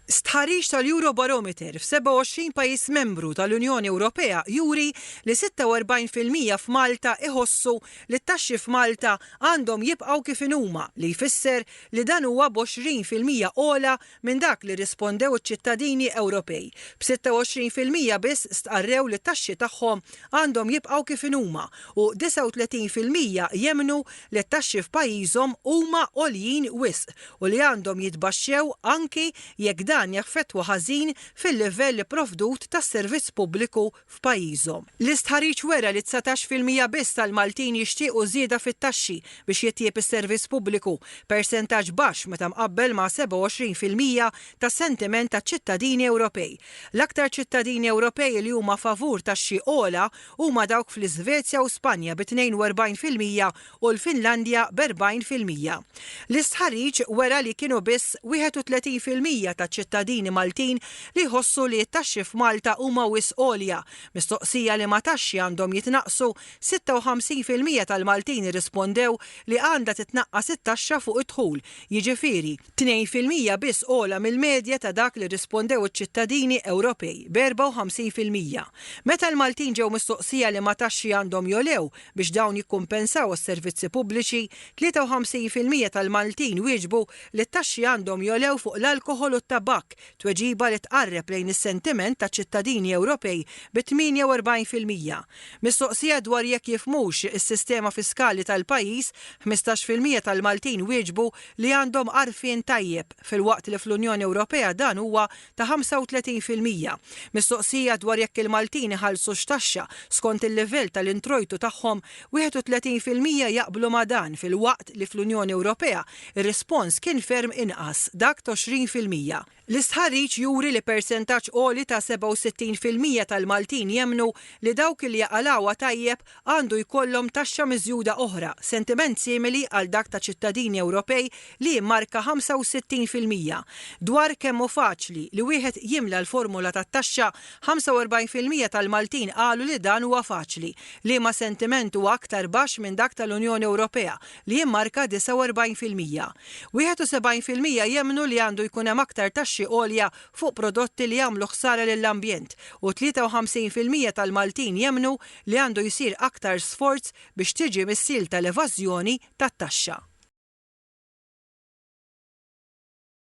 Stħarriġ tal-Eurobarometer f'27 pajjiż membru tal-Unjoni Ewropea juri li 46% f'Malta iħossu li t-taxxi f'Malta għandhom jibqgħu kif inhuma, li jfisser li dan huwa b'20% ogħla minn dak li rrispondew iċ-ċittadini Ewropej, b'26% biss stqarrew li t-taxxi tagħhom għandhom jibqgħu kif inhuma u 39% jemmnu li t-taxxi f'pajjiżhom huma għoljin wisq u li għandhom jitbaxxew anki jekk dan jaffettwa ħażin fil-livell ipprovdut tas-servizz pubbliku f'pajjiżhom. L-istħarriġ wera li 19% biss tal-Maltin jixtiequ żieda fit-taxxi biex jitjieb is-servizz pubbliku, persentaġġ baxx meta mqabbel ma' 27% tas-sentiment taċ-ċittadini Ewropej. L-aktar ċittadini Ewropej li huma favur taxxi ogħla huma dawk fl-Iżvezja u Spanja bi 42% u l-Finlandja b'40%. L-istħarriġ wera li kienu biss 31% taċ-ċittadini Maltin li jħossu li t-taxxi f'Malta huma wisq għolja. Mistoqsija liema taxxi għandhom jitnaqqsu, 56% tal-Maltin irrispondew li għandha titnaqqas it-taxxa fuq id-dħul, jiġifieri, 2% biss ogħla mill-medja ta' dak li rrispondew iċ-ċittadini Ewropej, b'54%. Meta l-Maltin ġew mistoqsija liema taxxi għandhom jogħlew biex dawn jikkumpensaw għas-servizzi pubbliċi, 53% tal-Maltin wieġbu li t-taxxi għandhom jogħlew fuq l-alkoħol u t-tabakk, tweġiba li tqarreb lejn is-sentiment taċ-ċittadini Ewropej bi 48%. Mistoqsija dwar jekk jifhmux is-sistema fiskali tal-pajjiż, 15% tal-Maltin wieġbu li għandhom għarfien tajjeb, filwaqt li fl-Unjoni Ewropea dan huwa ta' 35%. Mistoqsija dwar jekk il-Maltin iħallsux taxxa skont il-livell tal-introjtu tagħhom, 31% jaqblu ma' dan filwaqt li fl-Unjoni Ewropea r-rispons kien ferm inqas, dak t'20%. L-istħarriġ juri li persentaġġ għoli ta' 67% tal-Maltin jemmnu li dawk li jaqalgħuha tajjeb għandu jkollhom taxxa miżjuda oħra, sentiment simili għal dak ta' ċittadini Ewropej li jimmarka 65%. Dwar kemm hu faċli li wieħed jimla l-formula tat-taxxa, 45% tal-Maltin qalu li dan huwa faċli, liema sentiment huwa aktar baxx minn dak tal-Unjoni Ewropea li jimmarka 49%. 71% jemmnu li għandu jkun hemm aktar taxxi għolja fuq prodotti li jagħmlu ħsara lill-ambjent u 53% tal-Maltin jemmnu li għandu jsir aktar sforz biex tiġi missielta l-evażjoni tat-taxxa.